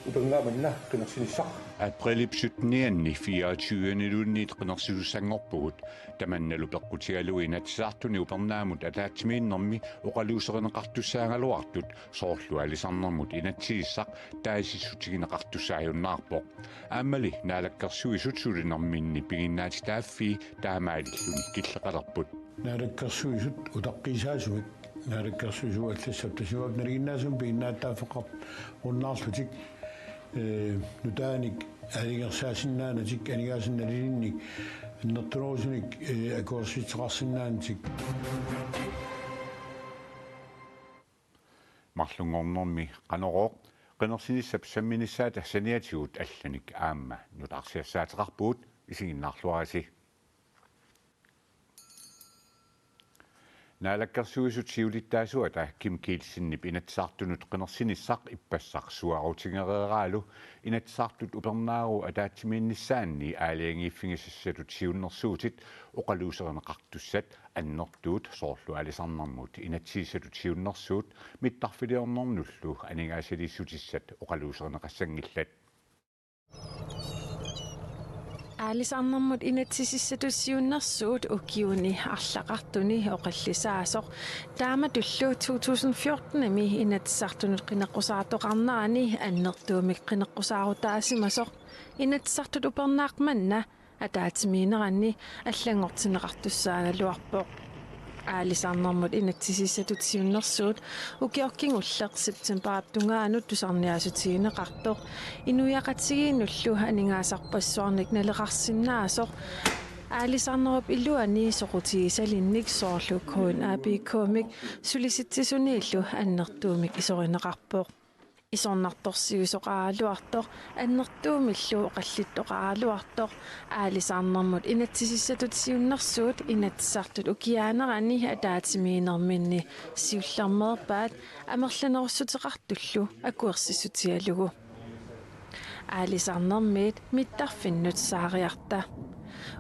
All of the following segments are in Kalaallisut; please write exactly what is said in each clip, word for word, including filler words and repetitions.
Upernaaq manna qinersinissaq. Aprilip syttenianni fireogtyveniluunniit qinersisussanngorpugut. Tamannalu peqqutigalugu Inatsisartuni upernaamut ataatsimiinnermi oqaluuserineqartussaagaluartut, soorlu aalisarnermut inatsisissaq taasissutigineqartussaajunnaarpoq. Aammali Naalakkersuisut sulinerminni piginnaatitaaffii taamaalilluni killeqalerput. Naalakkersuisut utaqqiisaasumik, Naalakkersuisut allassap tasiuap nalinginnaasumik piginnaatitaaffeqarunnaarlutik, ee, nutaanik aalajangersaasinnaanatik, aningaasanik nalilinnik annertunerusunik, ee, akuersissuteqarsinnaanatik. Marlunngornermi Qanorooq qinersinissap samminissaata saniatigut allanik aamma nutaarsiassaateqarpugut, isiginnaarluarisi. Naalakkersuisut siulittaasuata Kim Kielsenip Inatsisartunut qinersinissaq ippassaq suaarutigereeraalu Inatsisartut upernaaru ataatsimiinnissaanni aalajangiiffigisassatut siunnersuutit oqaluuserineqartussat annertuut, soorlu aalisarnermut inatsisissatut siunnersuut mittarfiliornernullu aningaasaliissutissat oqaluuserineqassanngillat. Aalisarnermut inatsisissatut siunnersuut ukiuni arlaqartuni oqallisaasoq. Taamatullu to tusind fjortenimi Inatsisartunut qineqqusaartoqarnerani annertuumik qineqqusaarutaasimasoq Inatsisartut upernaaq manna ataatsimiinneranni allanngortinneqartussaagaluarpoq. Aalisarnermut inatsisissatut siunnersuut ukioq kingulleq septembarip tungaanut tusarniaassutigineqartoq inuiaqatigiinnullu aningaasarpassuarnik naleqarsinnaasoq aalisarnerup iluani soqutigisalinnik, soorlu K N A P K-mik, sulisitsisuniillu annertuumik isorineqarpoq. Isornartorsiuisoqaraluartoq, annertuumillu oqallittoqaraluartoq, aalisarnermut inatsisissatut siunnersuut Inatsisartut ukiaanerani ataatsimiinnerminni siullermeerpaat amerlanerussuteqartullu akuersissutigalugu. Aalisarnermiit mittarfinnut saariarta.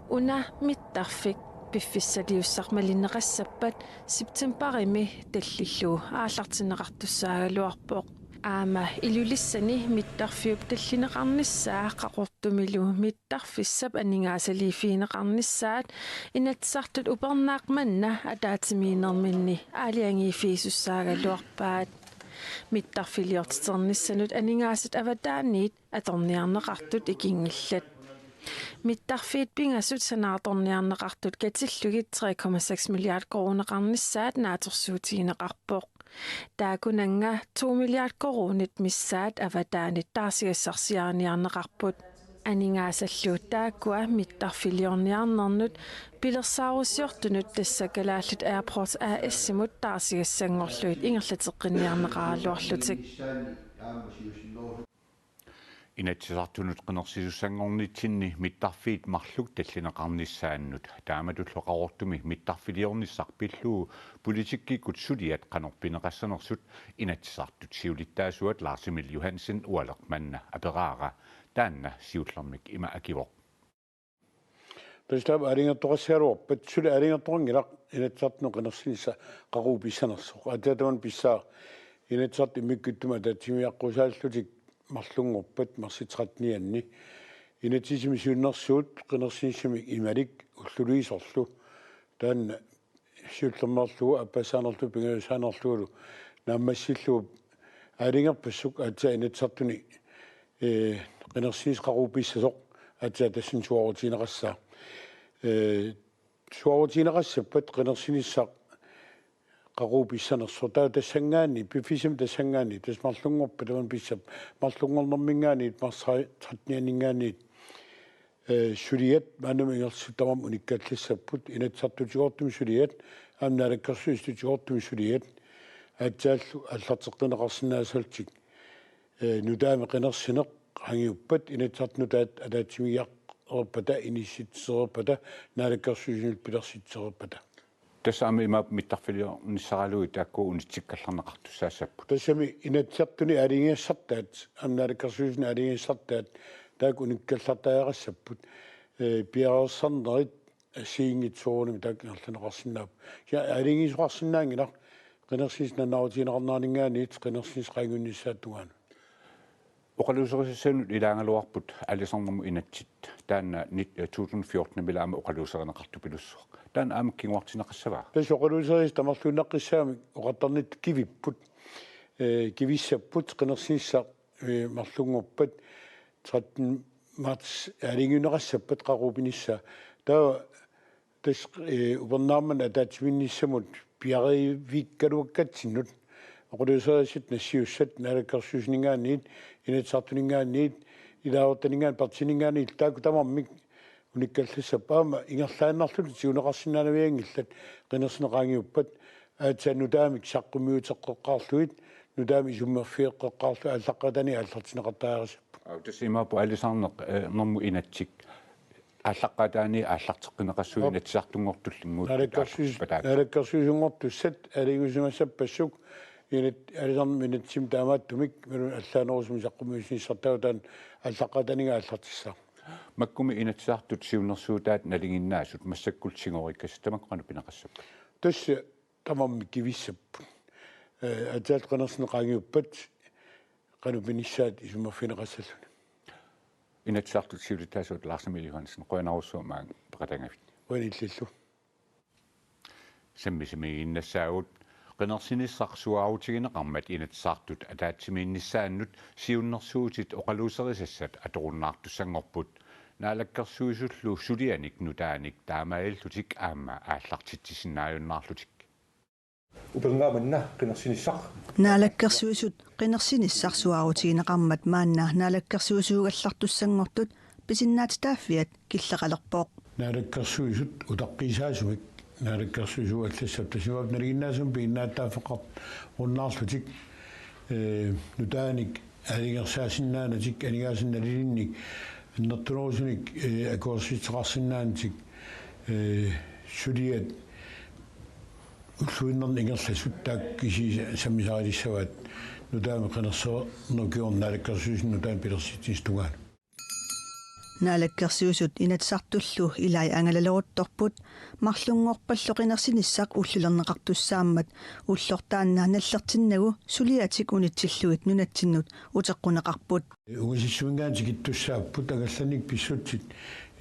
Una mittarfik piffissaliussaq malinneqassappat septembarimi tallillugu aallartinneqartussaagaluarpoq. Aamma Ilulissani mittarfiup tallineqarnissaa Qaqortumilu mittarfissap aningaasaliiffigineqarnissaat Inatsisartut upernaaq manna ataatsimiinnerminni aalajangiiffigisussaagaluarpaat. Mittarfiliortiternissanut aningaasat avataaniit atorniarneqartut ikinngillat. Mittarfiit pingasut sanaartorniarneqartut katillugit tre komma seks milliard koruuneqarnissaat naatsorsuutigineqarpoq. Taakunannga to milliard koruunit missaat avataanit taarsigassarsiariniarneqarput. Aningaasallu taakkua mittarfiliorniarnernut pilersaarusiortunut, tassa Kalaallit Airports A/S-imut taarsigassanngorlugit ingerlateqqinniarneqaraluarlutik. Inatsisartunut qinersisussanngornitsinni mittarfiit marluk tallineqarnissaannut taamatullu Qaqortumi mittarfiliornissaq pillugu politikkikkut suliat qanoq pineqassanersut Inatsisartut siulittaasuat Lars Emil Johansen ualeq manna aperaara. Taanna siullermik ima akivoq. Tassa taava aalajangertoqassagaluarpat, suli aalajangertoqanngilaq Inatsisartunut qinersinissaq qaqugu pissanersoq. Aatsaat tamanna pissaaq Inatsisartut immikkuupput ataatsimiigiaqqusaallutik marlunngorpat marsip trettenianni. Inatsisissami siunnersuut qinersinissamik imalik ullorlu isorlu. Taanna siullermeerlugu, aappassaanerlugu, pingajussaanerlugulu naammassillugu aalajangerpassuk aatsaat Inatsisartuni, ee, qinersinissaq qaqugu pissasoq aatsaat tassani suaarutigineqassaaq. Ee, suaarutigineqassappat qinersinissaq qaqugu pissanersoq. Taava tassanngaanniit, piffissami tassanngaanniit, tassa marlunngorpat tamanna pissap, marlunngornerminngaanniit, marsip trettenianninngaanniit, ee, suliat maannamut ingerlatsisut tamarmik unikkallassapput, Inatsisartut tatigoortumik suliat, aamma Naalakkersuisutut tatigoortumik suliat, aatsaallu aallarteqqinneqarsinnaassallutik, ee, nutaamik qinersineq qaangiuppat, Inatsisartut nutaat ataatsimiigereerpata, inissitsisereerpata, Naalakkersuisunillu pilersitseriarpata. Tassa aamma imaappoq mittarfiliornissaraluit taakku unitsikkallarneqartussaassapput. Tassami Inatsisartuni aalajangigassartaat, aamma Naalakkersuisuni aalajangigassartaat, taakku unikkallartariaqassapput. Ee, piareersarnerit assigiinngitsut soorunami taakku ingerlanneqarsinnaapput. Kisianni aalajangiisoqarsinnaanngilaq Qinersinissaq nalunaarutigineqarneraninngaanniit qinersinissaq qaangiunnissaata tungaanut. Oqaluuserisassanut ilaagaluarput aalisarnermut inatsit. Taanna nit-, eh, to tusind fjorten-imilu aamma oqaluuserineqartupilussuaq. Taanna aamma kinguartinneqassava? Tassa oqaluuserisat tamarluinnaqqissaamik oqartarnittut kivipput. Eh, kivissapput qinersinissaq, eh, marlunngorpat tretten marts aalajangiunneqassappat qaqugu pinissaa. Taava tassa, eh, upernaaq manna ataatsimiinnissamut piareevikkaluakkatsinnut oqaluuserisat nassiussat Naalakkersuisuninngaanniit, Inatsisartuninngaanniit, ilaasortaninngaanniit, partiininngaanniit, taakku tamarmik unikkallassapput aamma ingerlaannarlutik tiguneqarsinnaanavianngillat qinersineq qaangiuppat, aatsaat nutaamik saqqummiuteqqeqqaarlugit, nutaamik isummerfeqqeqqaarlugit aallaqqaataaniit aallartinneqartariaqassapput. Au, tassa imaappoq aalisarneq, eh, -nermut inatsit. Aallaqqaataaniit aallarteqqinneqassaaq. Aap. Inatsisartunngortulluunniit. Naalakkersuis-, taakku pataat. Naalakkersuisunngortussat aalajangiussimasarpassuit inat-, aalisarnermut inatsimmi taamaattumik, imaluunniit allaanerusumik saqqummiussinissartaa taanna aallaqqaataaniit aallartissaaq. Makkumi Inatsisartut siunnersuutaat nalinginnaasut massakkut singorikkassat tamakku qanoq pineqassappat? Tassa tamarmik kivissapput. Eh, aatsaat qinersineq qaangiuppat qanoq pinissaat isummerfigineqassalluni. Inatsisartut siulittaasuat Lars Emil Johansen, qujanarsuaq maanga peqataagavit. Qujanaq illillu. Sammisamiiginnassaagut. Qinersinissaq suaarutigineqarmat Inatsisartut ataatsimiinnissaannut siunnersuutit oqaluuserisassat atorunnaartussanngorput. Naalakkersuisullu sulianik nutaanik taamaalillutik aamma aallartitsisinnaajunnaarlutik. Upernaaq manna qinersinissaq. Naalakkersuisut qinersinissaq suaarutigineqarmat maanna naalakkersuisuugallartussanngortut pisinnaatitaaffiat killeqalerpoq. Naalakkersuisut utaqqiisaasumik naalakkersuisut allassappat tassa imaappoq nalinginnaasumik piginnaattaaffeqarunnaarlutik, eh, nutaanik aalajangersaassinnaanatik, aningaasanik nalilinnik annertunerusunik, eh, akuersissuteqarsinnaanatik, eh, suliat ulluinnarni ingerlasut taakku kisiisa sammisarilissavaat nutaamik qinersineq kingorna naalakkersuisut nutaanik pilersitsissutit tungaanut. Naalakkersuisut Inatsisartullu ilai angalaleruttorput, marlunngorpallu qinersinissaq ullulerneqartussaammat ulloq taanna nallertinnagu suliatik unitsillugit nunatsinnut uteqquneqarput. Ungasissuminngaanniit tikittussaapput, angallannik pissutsit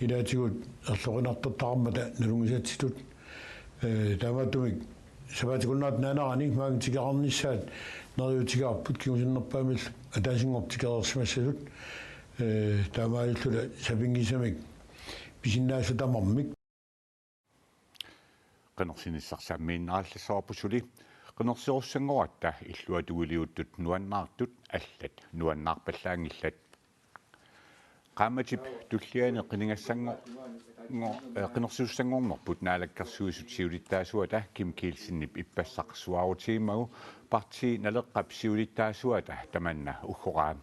ilaatigut erloqinartortaqarmata nalunngisatsitut. Eh, taamaattumik sapaatip akunnerata naanerani maanga tikeqarnissaat neriuutigaarput kingusinnerpaamillu ataasinngorpat tikereersimassasut, eh, taamaalilluni sapinngisamik pisinnaasut tamarmik. Qinersinissaq sammiinnarallassavarput suli. Qinersisussanngorpata illuatungiliuttut nuannaartut allat nuannaarpallaanngillat. Qaammatip tulliani qinigassanngor-, ngor-, eh, qinersisussanngornerput naalakkersuisut siulittaasuata Kim Kielsenip ippassaq suaarutigisimammagu partii Naleqqap siulittaasuata tamanna uggoraa.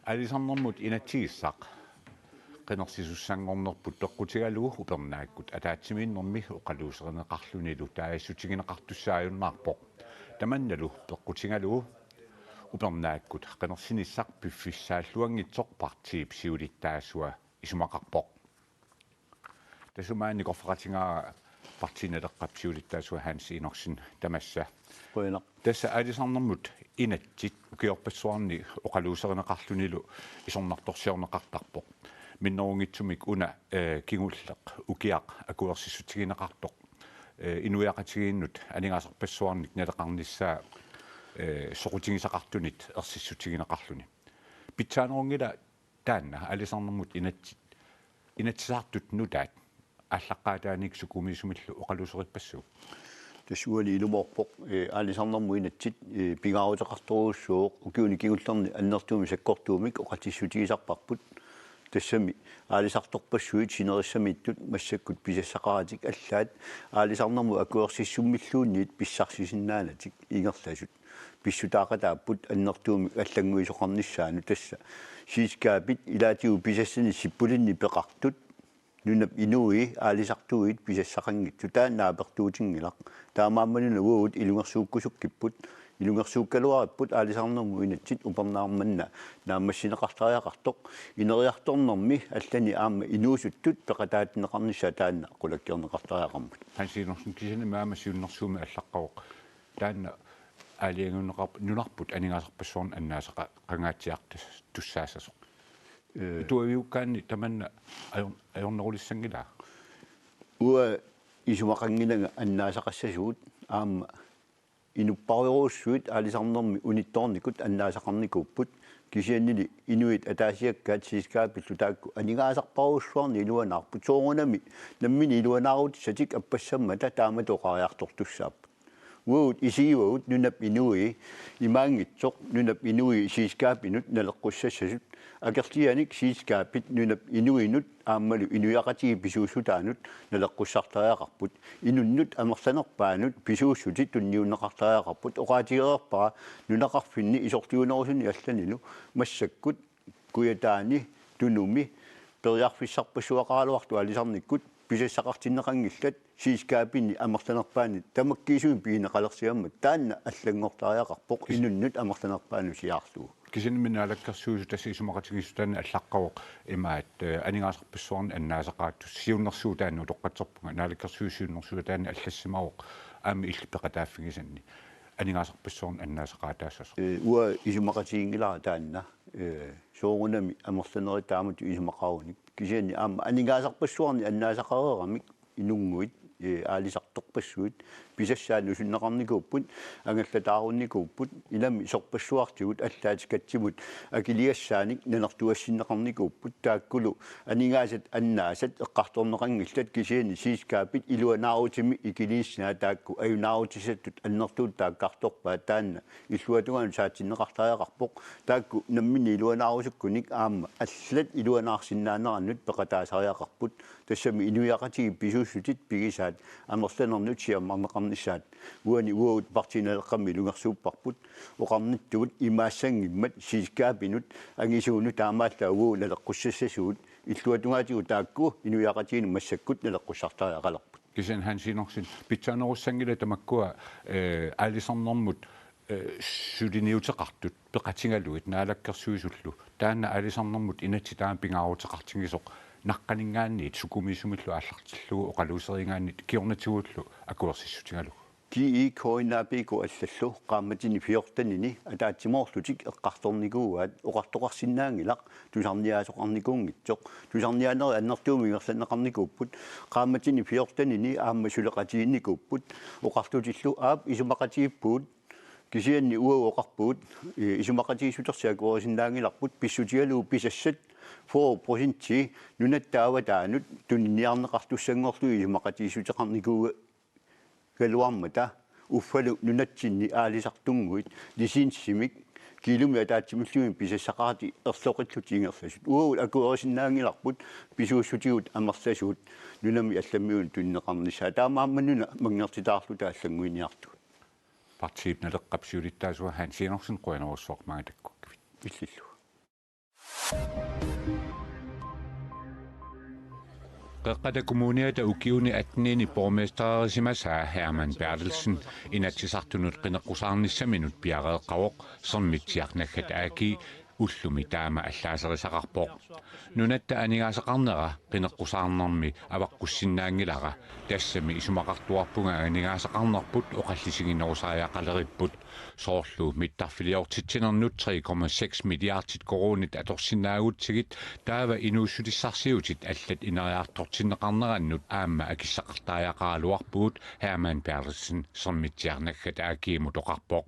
Aalisarnermut inatsisissaq qinersisussanngornerput peqqutigalugu upernaakkut ataatsimiinnermi oqaluuserineqarlunilu taasissutigineqartussaajunnaarpoq. Tamannalu peqqutigalugu upernaakkut qinersinissaq piffissaalluanngitsoq partiip siulittaasua isumaqarpoq. Tassa maani nikorfaqatigaara partii Naleqqap siulittaasua Hans Enoksen, tamassa. Qujanaq. Tassa aalisarnermut inatsit ukiorpassuarni oqaluuserineqarlunilu isornartorsiorneqartarpoq. Minnerunngitsumik una, eh, kingulleq ukiaq akuersissutigineqartoq, eh, inuiaqatigiinnut aningaasarpassuarnik naleqarnissaa, eh, soqutigisaqartunit ersissutigineqarluni. Pitsaanerunngilaq taanna aalisarnermut inatsit, Inatsisartut nutaat aallaqqaataaniit sukumiisumillu oqaluuserippassuugut? Tassa uani ilumoorpoq, eh, aalisarnermut inatsit, eh, pingaaruteqartorujussuuvoq ukiuni kingullerni annertuumik sakkortuumik oqatsissutigisarparput. Tassami aalisartorpassuit sinerissamiittut massakkut pisassaqaratik allaat aalisarnermut akuersissummilluunniit pissarsisinnaanatik ingerlasut pissutaaqataapput annertuumik allannguisoqarnissaanut, tassa selskabit ilaatigut pisassanik sippulinnik peqartut, nunap inui aalisartuit pisassaqanngitsut, taanna apertuutinngilaq. Taamaammat una uagut ilungersuukkusukkipput, ilungersuukkaluaripput aalisarnermut inatsit upernaaq manna naammassineqartariaqartoq, ineriartornermi allani aamma inuusuttut peqataatinneqarnissaa taanna qulakkeerneqartariaqarmat. Hans Enoksen, kisianni aamma siunnersuummi allaqqavoq. Taanna aalajangiunneqarpat nunarput aningaasarpassuarnik annaasaqangaatsiartussaassasoq. Ee. Ituaviukkaanni tamanna ajor-, ajornerulissanngilaa? Uanga isumaqanngilanga annaasaqassasugut aamma inupparujorujussuit aalisarnermi unittoornikut annaasaqarnikuupput, kisiannili inuit ataasiakkaat selskabit taakku aningaasarparujussuarnik iluanaarput, soorunami nammineq iluanaarutissatik appassammata taamatut oqariartortussaapput. Uagut isigivagut nunap inui imaanngitsoq nunap inui selskabinut naleqqussassasut, akerlianik selskabit nunap inuinut aammalu inuiaqatigiit pisuussutaannut naleqqussartariaqarput. Inunnut amerlanerpaanut pisuussutit tunniunneqartariaqarput. Oqaatigereerpara nunaqarfinni isorliunerusuni allanilu massakkut Kujataani Tunumi periarfissarpassuaqaraluartut aalisarnikkut pisassaqartinneqanngillat, selskabini amerlanerpaani tamakkiisumik pigineqalersigammata taanna allanngortariaqarpoq. Kis- inunnut amerlanerpaanut siaarlugu. Kisianni Naalakkersuisut tassa isumaqatigiissutaanni allaqqavoq imaat, eh, aningaasarpassuarnik annaasaqaatut siunnersuutaanni utoqqatserpunga, Naalakkersuisut siunnersuutaanni allassimavoq aamma illit peqataaffigisanni aningaasarpassuarnik annaasaqaataassasoq. Ee, uanga isumaqatiginngilara taanna, ee, soorunami amerlanerit taamatut isumaqarunik. Kisianni aamma aningaasarpassuarnik annaasaqareeramik inunnguit, ee, aalisartorpassuit pisassaat nusunneqarnikuupput, angallataarunnikuupput, ilami sorpassuartigut allaat katsimut akiligassaanik nanertugassinneqarnikuupput, taakkulu aningaasat annaasat eqqartorneqanngillat, kisianni selskabit iluanaarutimik ikiliissinaat taakku ajunaarutissatut annertuut taakkartorpaat, taanna illuatungaanut saatsinneqartariaqarpoq. Taakku namminneq iluanaarusukkunik aamma allat iluanaarsinnaanerannut peqataasariaqarput. Tassami inuiaqatigiit pisuussutit pigisaat amerlanernut siammarneqarnissaat. Uani uagut Partii Naleqqammi ilungersuupparput oqarnittut imaassanngimmat selskabinut angisuunut taamaallaat uagut naleqqussassasugut, illuatungaatigut taakku inuiaqatigiinnut massakkut naleqqussartariaqalerput. Kisianni Hans Enoksen, pitsaanerussanngilaq tamakkua, eh, aalisarnermut, eh, suliniuteqartut peqatigalugit Naalakkersuisullu, taanna aalisarnermut inatsit taama pingaaruteqartigisoq naqqaninngaanniit sukumiisumillu aallartillugu oqaluuseriigaanniit kingornatigullu akuersissutigalugu? G E K N A P K allallu qaammatini fjortenini ataatsimoorlutik eqqartornikuuaat, oqartoqarsinnaanngilaq tusarniaasoqarnikuunngitsoq. Tusarniaanerit annertuumik ingerlanneqarnikuupput. Qaammatini fjortenini aamma suleqatigiinnikuupput. Oqarlutillu aap isumaqatigiippugut, kisianni uagut oqarpugut, ee, isumaqatigiissutersut akuerisinnaanngilarput, pissutigalugu pisassat fyrre procentii nunatta avataanut tuniniarneqartussanngorlugit isumaqatigiissuteqarnikuugaluarmata, uffalu nunatsinni aalisartunnguit licensimik kiilumik ataatsimilluunniit pisassaqaratik erloqillutik ingerlasut. Uagut akuerisinnaanngilarput pisuussutigut amerlasuut nunami allamiunut tunineqarnissaat. Taamaammat una manngertitaarluta allannguiniartugut. Partii Naleqqap siulittaasua Hans Enoksen, qujanarsuaq maanga takkukkavit. Illillu. Qeqqata Kommuniata ukiuni attenini borgmestererisimasaa Hermann Berthelsen Inatsisartunut qineqqusaarnissaminut piareeqqavoq, Sermitsiaq naggat A G ullumi taama allaaserisaqarpoq. Nunatta aningaasaqarnera qineqqusaarnermi avaqqussinnaanngilara, tassami isumaqartuarpunga aningaasaqarnerput oqallisiginerusariaqaleripput. Soorlu mittarfiliortitsinernut tre komma seks milliardit koruunit atorsinnaagutsigit taava inuussutissarsiutit allat ineriartortinneqarnerannut aamma akissaqartariaqaraluarpugut, Hermann Berthelsen Sermitsiaq naggat A G-mut oqarpoq.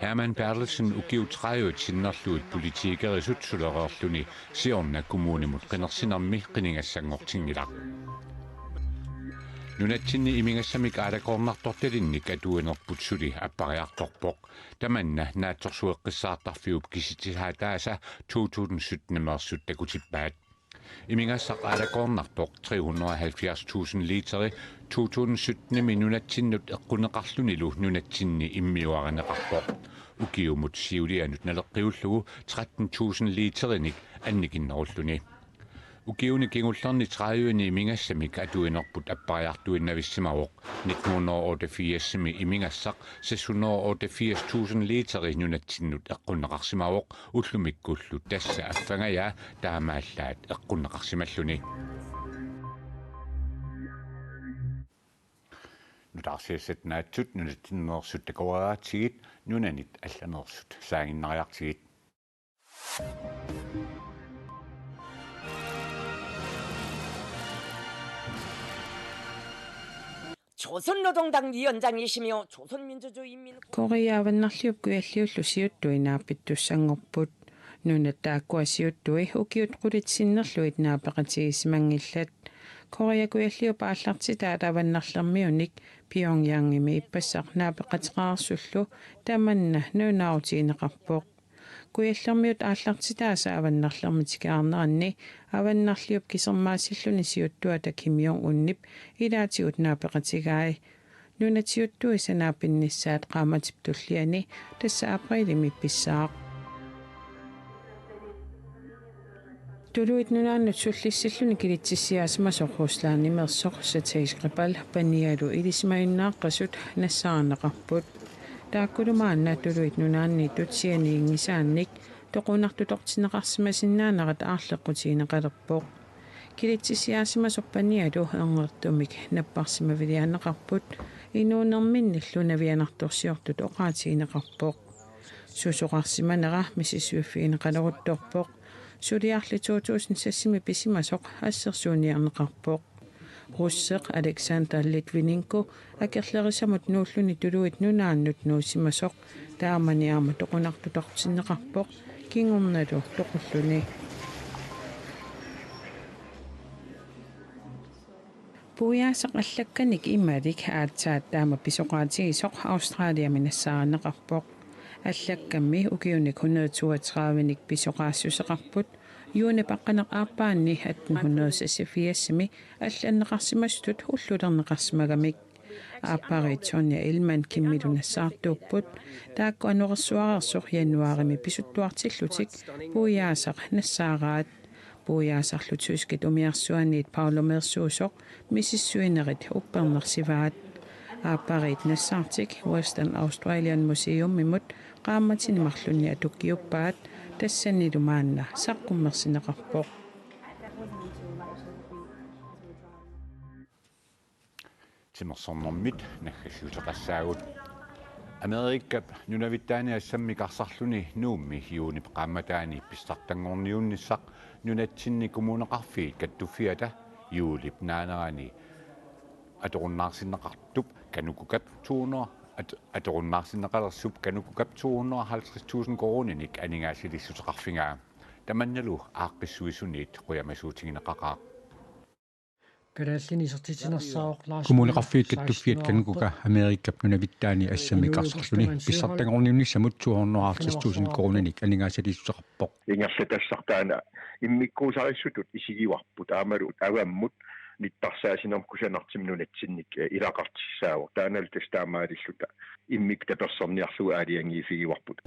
Hermann Berthelsen ukiut tredive sinnerlugit politikerisut sulereerluni siorna kommunimut qinersinermi qinigassanngortinngilaq. Nunatsinni imigassamik aalakoornartortalinnik atuinerput suli appariartorpoq. Tamanna naatsorsueqqissaartarfiup kisitsisaataasa to tusind sytten-imeersut takutippaat. Imigassaq aalakoornartoq tre hundrede og halvfjerds tusind literi to tusind sytten-imi nunatsinnut eqqunneqarlunilu nunatsinni immiuarineqarpoq. Ukiumut siulianut naleqqiullugu tretten tusind literinik annikinnerulluni. Ukiuni kingullerni tredive-ni imigassamik atuinerput appariartuinnavissimavoq. Nitten hundrede og otteogfirs-imi imigassaq seks hundrede og otteogfirs tusind literi nunatsinnut eqqunneqarsimavoq, ullumikkullu tassa affangajaa taamaallaat eqqunneqarsimalluni. Nutaarsiassat naatsut nunatsinneersut takoreeratsigit, nunanit allaneersut saaginnariartigit. 조선노동당 위원장이시며 조선민주주의인민 Korea Avannarliup kujalliullu siuttui naapittussanngorput. Nunat taakkua siuttui ukiut qulit sinnerlugit naapeqatigisimanngillat. Korea Kujalliup aallartitaat avannarlermiunik Pyongyangimi ippassaq naapeqateqarsullu tamanna nalunaarutigineqarpoq. Kujallermiut aallartitaasa avannarlermitikiarneranni avannarliup kisermaassilluni siuttuata Kim Jong-unip ilaatigut naapeqatigai. Nunat siuttui sanaapinnissaat qaammatip tulliani tassa aprilimi pissaaq. Tuluit Nunaannut sullissilluni kilitsissiaasimasoq Ruslandimeersoq Sergej Skripal panialu ilisimajunnaaqasut nassaarineqarput. Taakkulu maanna Tuluit Nunaanniittut sianiinngisaannik toqunartutortinneqarsimasinnaanerat aarleqqutigineqalerpoq. Kilitsissiaasimasoq panialu erngertumik napparsimaviliaanneqarput, inuunerminnillu navianartorsiortut oqaatigineqarpoq. Susoqarsimanera misissuiffigineqaleruttorpoq. Suliarli to tusind seksimi pisimasoq assersuiniarneqarpoq. Russeq Alexander Litvinenko akerlerisamut nuulluni Tuluit Nunaannut nuussimasoq taamani aamma toqunartutortinneqarpoq kingornalu toqulluni. Puiaasaq allakkanik imalik aatsaat taama pisoqaatigisoq Australiami nassaarineqarpoq. Allakkammi ukiunik hundrede toogtredivenik pisoqaassuseqarput, juunip aqqaneq-aappaanni atten hundrede seksogfirsimi allanneqarsimasutut ullulerneqarsimagamik. Aappariit Sonja Ellemann Kimmilu nassaartuupput, taakku anorersuareersoq januaarimi pisuttuartillutik puiaasaq nassaaraat. Puiaasarlu tyskit umiarsuaniit Paulumeersuusoq misissuinerit uppernersivaat. Aappariit nassaartik Western Australian Museumimut qaammatini marlunni atukkiuppaat, tassanilu maanna saqqummersinneqarpoq. Timersornermit naggassiuteqassaagut. Amerikap nunavittaani assammik arsarluni Nuummi juunip qaammataani pissartanngorniunnissaq nunatsinni kommuneqarfiit kattuffiata juulip naanerani atorunnaarsinneqartup KANUKOKA-p to hundrede at-, atorunnaarsinneqalersup KANUKOKA-p to hundrede og halvtreds tusind koruuninik aningaasaliissuteqarfigaa. Tamannalu aaqqissuisuniit qujamasuutigineqaqaaq. Kalaallit isertitsinersaaq Lars Kommuneqarfiit kattuffiata KANUKOKA Amerikap nunavittaani assammik arsarluni pissartanngorniunnissamut to hundrede og halvtreds tusind koruuninik aningaasaliissuteqarpoq. Ingerlatassaq taanna immikkuusarissutut isigivarput aammalu avammut nittarsaasinermut kusanartumik nunatsinnik, eh, ilaqartussaavoq. Taannalu tassa taamaalilluta immikkut tapersersorniarlugu aalajangiiffigivarput.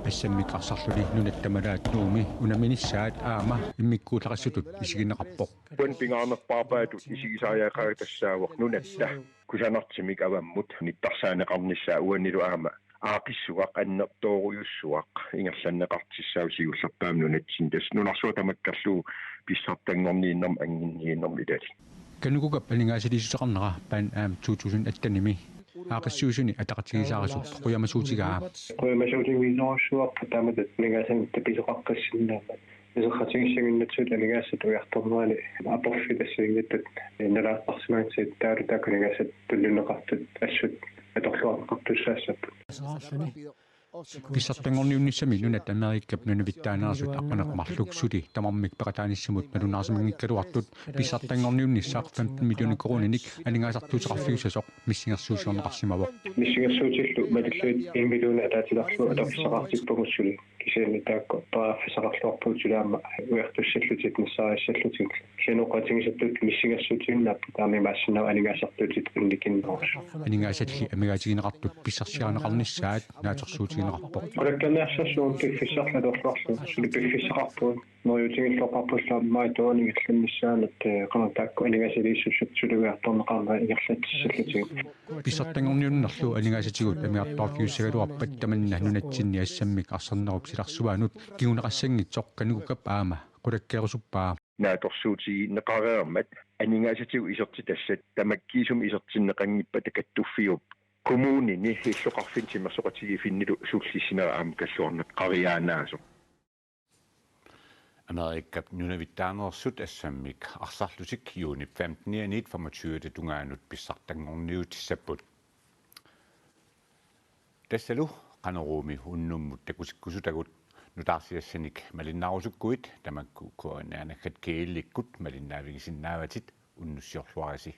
Assammik arsarluni nunat tamalaat Nuummi unamminissaat aamma immikkuullarissutut isigineqarpoq. Uani pingaarnerpaarpaatut isigisariaqarput tassaavoq nunatta kusanartumik avammut nittarsaaneqarnissaa, uanilu aamma aaqqissuaq annertoorujussuaq ingerlanneqartussaavoq siullerpaamik nunatsinni. Tassa nunarsuaq tamakkerlugu pissartanngorniunnermut anginniunnermut ilali. KANUKOKA-p aningaasaliissuteqarnera Pan Am to tusind attenimi aaqqissuisuni ataqatigiissaarisup qujamasuutigaa. Qujamasuutigisorujussuarput taamatut aningaasanik tapisoqaqqissinnaammat. Isertitsissutiginnginnatsigit aningaasat ujartornerani aporfiit assigiinngitsut nalaartarsimanngitsigit taavalu taakku aningaasat tulliunneqartut assut atorluarneqartussaassapput. Pissartanngorniunnissami nunat Amerikap nunavittaaneersut aqqaneq-marluk suli tamarmik peqataanissamut nalunaarsimanngikkaluartut pissartanngorniunnissaq femten millioner koruuninik aningaasartuuteqarfigissasoq missingersuusiorneqarsimavoq. Missingersuutillu malillugit en million ataatilerlugu atorfissaqartippugut suli. Kisianni taakku periarfissaqarluarpugut suli aamma ujartussallutik nassaariassallutik. Kisianni oqaatigisattut missingersuutiginnaapput, taamaammat imaassinnaavoq aningaasartuutit annikinnerusut. Aningaasalli amigaatigineqartut pissarsiarineqarnissaat naatsorsuutigineqarpoq. Qulakkeerniarsarsuaq piffissaq atorluarlugu suli piffissaqarpugut. Neriuutigilluarparpullu aamma maani toorani ingerlannissaanut, eh, qanoq taakku aningaasaliissutissaat suli ujartorneqarnerat ingerlatsissallutigit. Pissartanngorniunnerlu aningaasatigut amigartoorfiussagaluarpat tamanna nunatsinni assammik arsarnerup silarsuaanut kinguneqassanngitsoq KANUKOKA-p aamma qulakkeerusuppaa. Naatsorsuutigineqareermat Aningaasatigut isertitassat tamakkiisumik isertinneqanngippata kattuffiup kommunini illoqarfinni timersoqatigiiffinnilu sullissinera aamma kalluarneqariaannaasoq. Amerikap nunavittaaneersut assammik arsarlutik juunip femtenianiit femogtyvete tungaanut pissartanngorniutissapput. Tassalu Qanoruumi unnummut takutikkusutagut nutaarsiassanik malinnaarusukkuit tamakku K N R naggat G L-ikkut malinnaavigisinnaavatit, unnussiorluarisi.